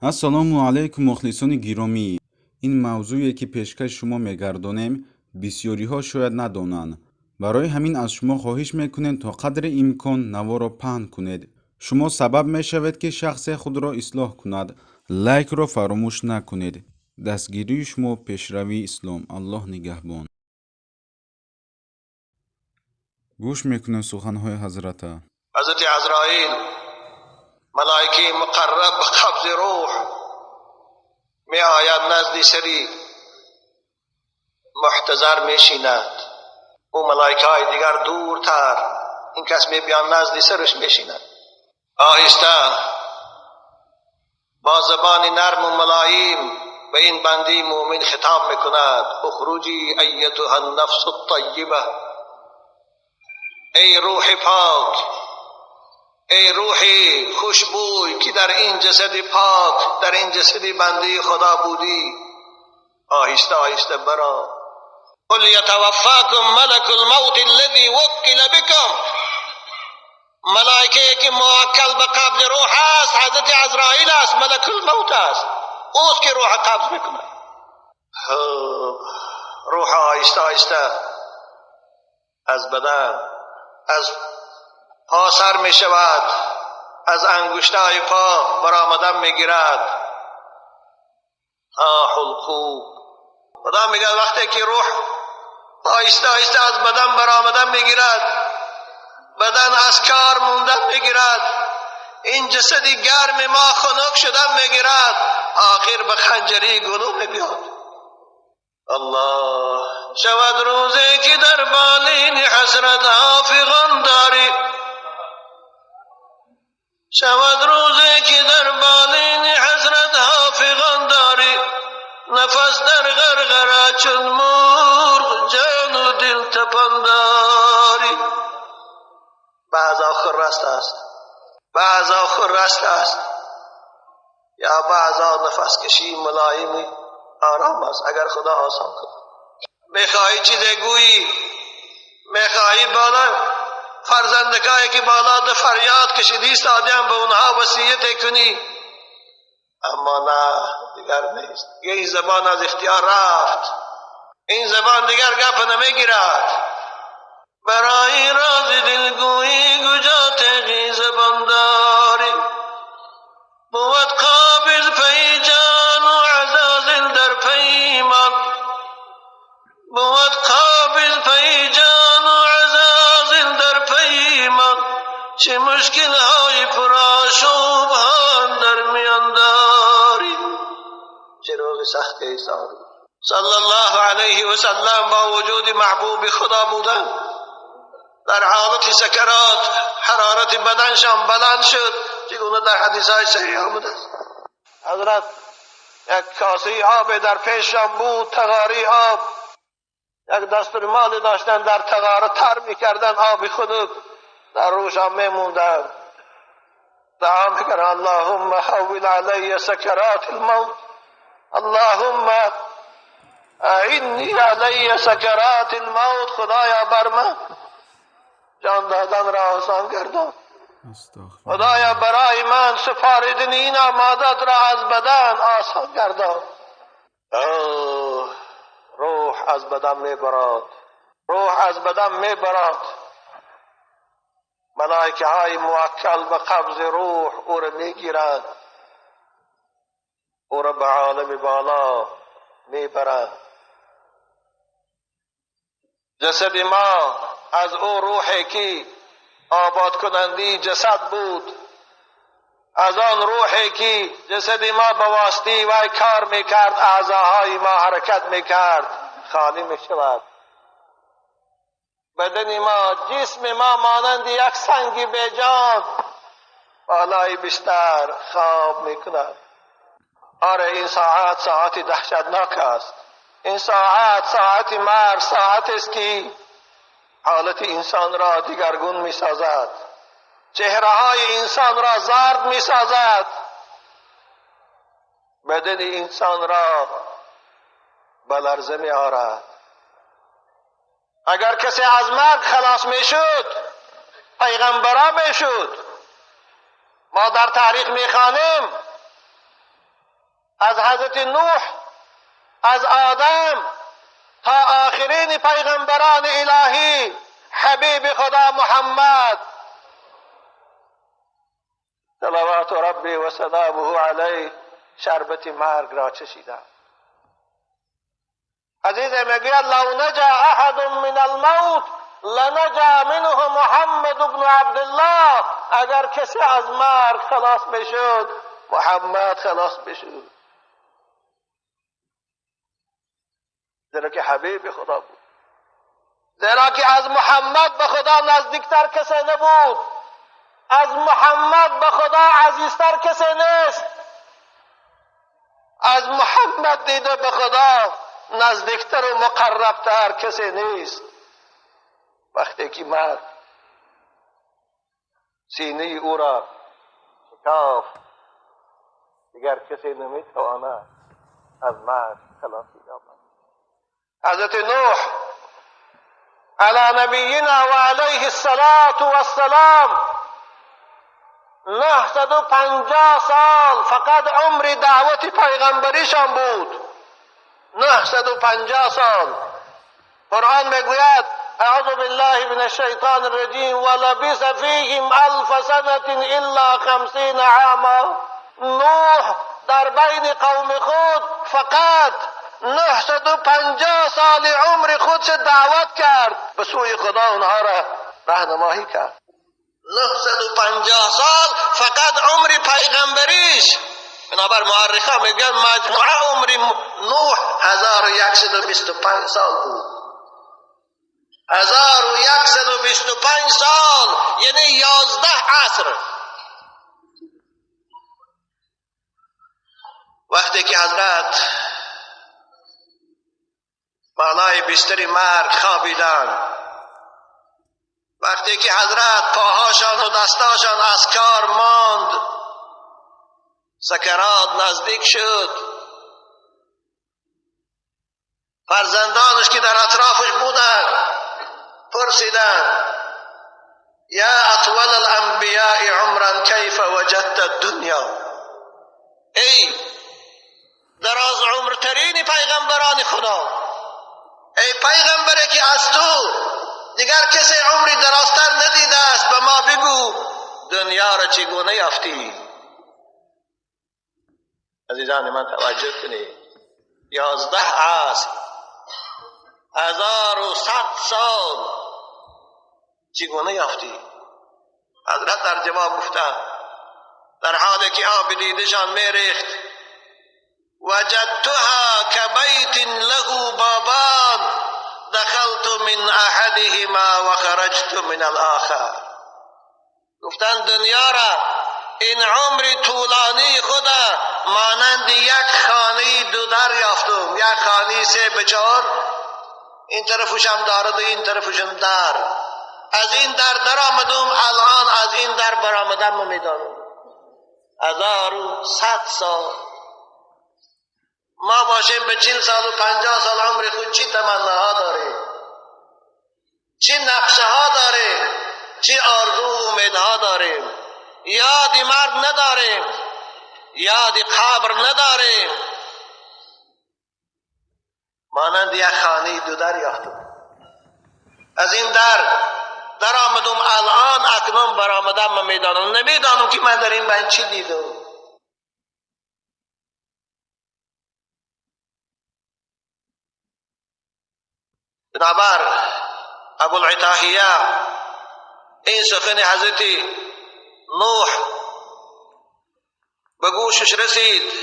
Ассалому алайкум, мухлисони гиромӣ. Ин мавзӯе ки пешкаши шумо мегардонем, бисёриҳо шояд надонанд. Барои ҳамин аз шумо хоҳиш мекунем, то қадри имкон наворо паҳн кунед. Шумо сабаб мешавед, ки шахсе худро ислоҳ кунад. Лайкро фаромӯш накунед. Дастгирии шумо пешравии ислом. Аллоҳ нигаҳбон. Гӯш мекунем суханҳои ҳазрата. Ҳазрати Азраил, малоикаи муқарраб ба қабзи рӯҳ, меояд, назди сари муҳтазар мешинад. Ӯ малоикаҳои дигар дуртар, ин кас мебиён, назди сараш мешинад. Оҳиста, бо забони нарму мулоим ба ин бандаи мӯмин хитоб мекунад: اخرجي أيتها النفس الطيبة. Эй рӯҳи пок, эй рӯҳи хушбӯй, ки дар ин ҷасади пок, дар ин ҷасади бандаи Худо будӣ, оҳиста оҳиста баро. قل يتوفاكم ملك الموت الذي وكل بكم. ملائکه که موکل به قبض روح است، حضرت عزرائیل است، ملک الموت است. اوست که روح قبض میکنه. روح آهسته آهسته از بدن، از پا سر می شود، از انگشتای پا برآمدن میگیرد تا حلقوم. خدا میگه وقتی که روح آهسته آهسته از بدن برآمدن میگیرد، بدن از کار موندن میگیرد، این جسد گرم ما خنک شدن میگیرد، آخر به خنجری گلو میبیاد. الله. شود روزی که در بالین حسرت فغان داری، شود روزی که در بالین حسرت فغان داری، نفس در غرغره چون مرغ جان و دل تپان داری. بعضا خرست است، بعضا خرست است، یا بعضا نفس کشی ملایمی آرام است، اگر خدا آسان کند. میخواهی چیز گویی، میخواهی بالا فرزندکایی که بالا ده فریاد کشیدی ایستادیم به اونها وصیت کنی، اما نه، دیگر نیست. این زبان از اختیار رفت، این زبان دیگر گپ نمیگیرد. برای راز دلگویی کجا تیغ زبان داری، بود قابض پی جان و عزازیل در پیمان، بود قابض پی جان و عزازیل در پیمان، چه مشکل های پرآشوب ها در میان داری. چه روز سخت ایسان. صلی الله علیه و سلم با وجود محبوب خدا بودن، در حالت سکرات حرارت بدنشان بلند شد، چگونه در حدیث های صحیح آمده است. حضرت یک کاسه آب در پیششان بود، تغاری آب، یک دستورمال داشتن، در تغاره تر میکردن، آب خنک در روشان میموندن. دعا میکردن: اللهم هون علی سکرات الموت، اللهم اعنی علی سکرات الموت. خدایا بر من جان دادن را آسان گردان، خدایا برای من سپاردن این امانت را از بدن آسان گردان. روح از بدن میبراد، روح از بدن میبراد. ملائکه های موکل به قبض روح او را میگیرند، او را به عالم بالا میبرند. جسد ما از او روحی که آباد کننده جسد بود، از آن روحی که جسد ما به واسطه وی کار میکرد، اعضاهای ما حرکت میکرد، خالی میشود. بدن ما، جسم ما مانند یک سنگ بیجان بالای بستر خواب میکند. آره، این ساعت ساعت دهشتناک است. این ساعت ساعت مرگ، ساعت است که حالت انسان را دیگرگون میسازد، چهره های انسان را زرد میسازد، بدن انسان را به لرزه می آورد. اگر کسی از مرگ خلاص میشد، پیغمبرا میشد. ما در تاریخ میخوانیم از حضرت نوح، از آدم تا آخرین پیغمبران الهی، حبیب خدا محمد صلوات ربی و سلامه علیه شربت مرگ را چشیدند. عزیز میگوید لو نجا احد من الموت لنجا منه محمد بن عبدالله. اگر کسی از مرگ خلاص بشد، محمد خلاص بشد، زیرا که حبیب خدا بود، زیرا که از محمد به خدا نزدیکتر کسی نبود، از محمد به خدا عزیزتر کسی نیست، از محمد دیده به خدا نزدیکتر و مقربتر کسی نیست. وقتی که مرد سینه او را شکاف، دیگر کسی نمیتواند از مرگ خلاصی یابد. حضرت نوح علی نبینا و علیه الصلاة والسلام 950 سال فقط عمر دعوت پیغمبریشان بود. 950 سال. قرآن میگوید اعوذ بالله من الشیطان الرجیم ولبث فیهم الف سنة الا 50 عاما. نوح در بین قوم خود فقط 950 سال عمر خودش دعوت کرد، به سوی خدا اونها را راهنمایی کرد. 950 سال فقط عمر پیغمبریش. بنابر مورخا میگن مجموعه عمر نوح 1125 سال بود. 1125 سال یعنی 11 عصر. وقتی که حضرت بالای بستر مرگ خوابیدند، وقتی که حضرت پاهاشان و دستاشان از کار ماند، سکرات نزدیک شد، فرزندانش که در اطرافش بودند پرسیدند یا اطول الانبیاء عمرا کیف وجدت الدنیا؟ ای دراز عمرترین پیغمبران خدا، ای پیغمبری که از تو دیگر کسی عمری درازتر ندیده است، به ما بگو دنیا را چگونه یافتی؟ عزیزان من توجه کنید، 11 عصر، 1100 سال چگونه یافتی؟ حضرت در جواب گفتند در حالی که آب دیدشان میریخت وجدتها کبیت له بابان دخلت من احدهما و خرجت من الاخر. گفتند دنیا را، این عمر طولانی خدا مانند یک خانه دو در یافتم، یک خانه 3 به 4، این طرفشم دارد و این طرفشم در، از این در در آمدم، الان از این در برآمدم میدانم. 1100 سال ما باشیم به 40 سال و 50 سال عمر خود چی تمناها داریم، چی نقشه ها داریم، چی آرزو و امیدها داریم. یاد مرگ نداریم، یاد قبر نداریم. مانند یک خانه دو در یافتم، از این در در آمدم، الان اکنون برآمدم، من میدانم، نمیدانم که من در این بند چی دیدم. بنابر ابوالعطاهیه این سخن حضرت نوح به گوشش رسید،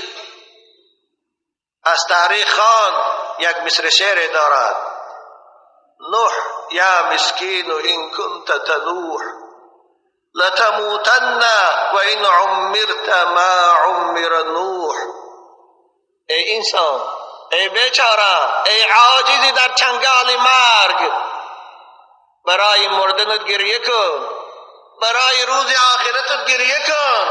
از تاریخ خان یک مصر شعر دارد: نوح یا مسکین ان كنت تنوح لتموتن و ان عمرت ما عمر نوح. ای انسان، ای بیچاره، ای عاجزی در چنگال مرگ، برای مردنت گریه کن، برای روز آخرتت گریه کن،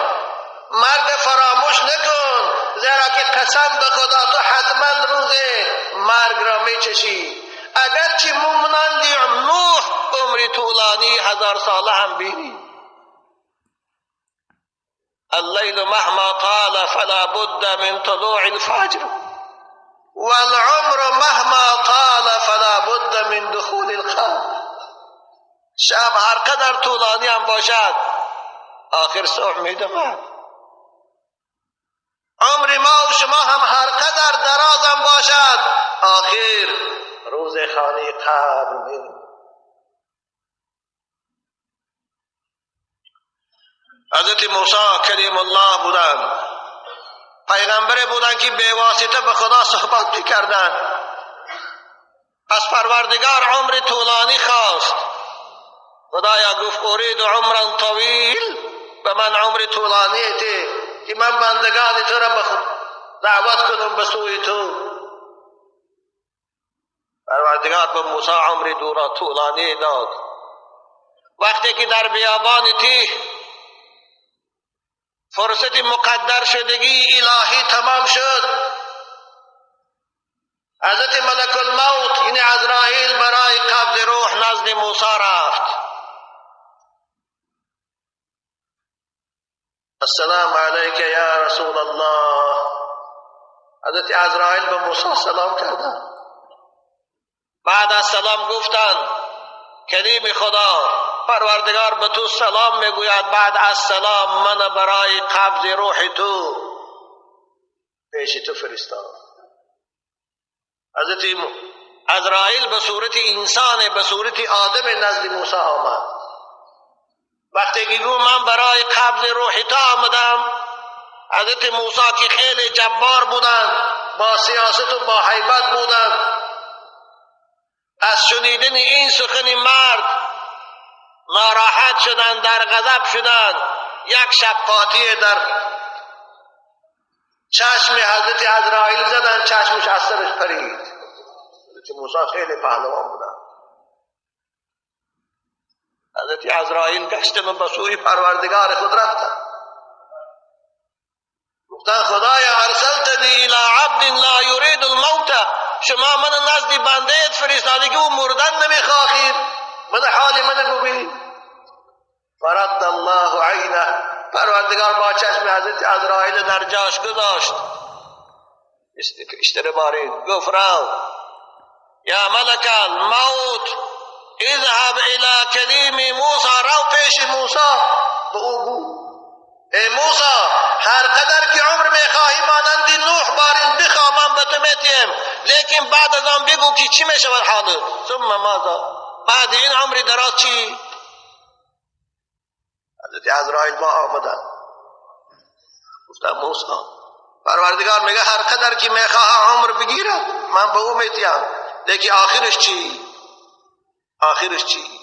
مرگ فراموش نکن، زیرا که قسم به خدا تو حتما روز مرگ را میچشی. اگرچه ممنندی نوح عمر طولانی 1000 ساله هم بینی. اللیل مهما طال فلا بد من طلوع الفجر والعمر مهما طال فلا بد من دخول القبر. شب هر قدر طولانی هم باشد آخر صبح میدمد. عمر ما و شما هم هر قدر دراز هم باشد آخر روز خانه قبر می. حضرت موسی کلیم الله بودند، پیغمبر بودند که به واسطه به خدا صحبت میکردند. از پروردگار عمر طولانی خواست. خدایا گفت ارید عمرا طویل، به من عمر طولانی تی که من بندگان تو را به خود دعوت کنم به سوی تو. پروردگار به موسی عمر دورا طولانی داد. وقتی که در بیابان تیه فرصت مقدر شدگی الهی تمام شد، حضرت ملک الموت یعنی عزرائیل برای قبض روح نزد موسی رفت. السلام علیک یا رسول الله. حضرت عزرائیل به موسی سلام کردند. بعد از سلام گفتند کلیم خدا پروردگار به تو سلام میگوید، بعد از سلام من برای قبض روح تو پیش تو فرستاد. حضرت عزرائیل به صورت انسان، به صورت آدم نزد موسی آمد. وقتی که گفت من برای قبض روح تو آمدم، حضرت موسی که خیلی جبار بودند، با سیاست و با هیبت بودند، از شنیدن این سخن مرد ناراحت شدند، در غضب شدند. یک شب قاطی در چشم حضرت عزرائیل زدند، چشمش از سرش پرید. حضرت موسی خیلی پهلوان بودند. حضرت عزرائیل گشتن و به سوی پروردگار خود رفتند. گفتند خدایا ارسلتنی الی عبد لا یرید الموت، شما من نزد بنده ات فرستادی که او مردن نمیخواهید، من حال من ببین. فرد الله عینه، پروردگار با چشم حضرت عزرائیل در جاش گذاشت. اشتره بارید گفت رو یا ملک الموت اذهب الى کلیم موسی، رو پیش موسی به او گو ای موسی هر قدر که عمر میخواهی مانند نوح بارین بخواه من به تو میتیم، لیکن بعد از آن بگو که چی میشود حالت. ثم ماذا، بعد این عمر دراز چی؟ حضرت عزرائیل با آمدن گفتم موسی پروردگار میگه هر قدر که میخواه عمر بگیره من به او میتیم، لیکن آخرش چی؟ آخرش چی؟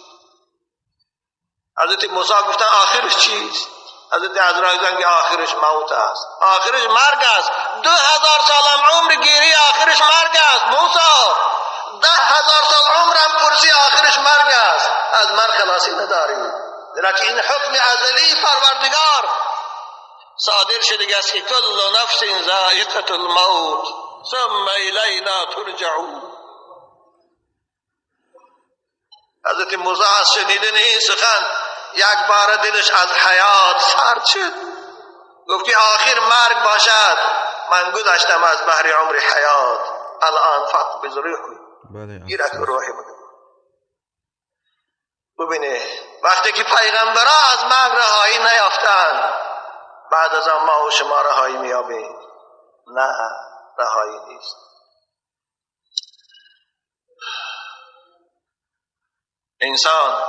حضرت موسی گفتن آخرش چیست؟ حضرت عزرائیل گفتن که آخرش موت است، آخرش مرگ است. 2000 سالم عمر گیری آخرش مرگ است. موسی 10,000 سال عمرم پرسی آخرش مرگ است، از من خلاصی نداری. زیرا که این حکم ازلی پروردگار صادر شده است که کل نفس ذائقة الموت ثم الینا ترجعون. حضرت موسی از شنیدن این سخن یک بار دلش از حیات سرد شد. گفت که آخر مرگ باشد، من گذشتم از بحر عمر حیات، الان فقبض روحی، گیرک روحی بده. ببینه وقتی که پیغمبرها از مرگ رهایی نیافتند، بعد از آن ما و شما رهایی میابیم؟ نه، رهایی نیست. انسان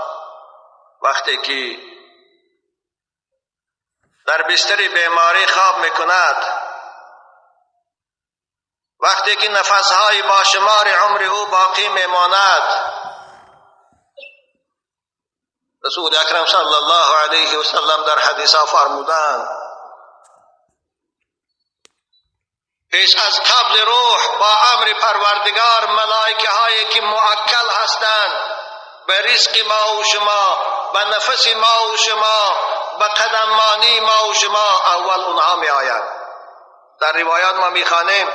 وقتی که در بستر بیماری خواب میکند، وقتی که نفسهای با شمار عمر او باقی میماند، رسول اکرم صلی الله علیه و سلم در حدیث فرمودند پیش از قبض روح با امر پروردگار ملائکه هایی که مؤکل هستند به رزق ما و شما، به نفس ما و شما، به قدمانی ما و شما، اول اونها می آیند. در روایات ما می خوانیم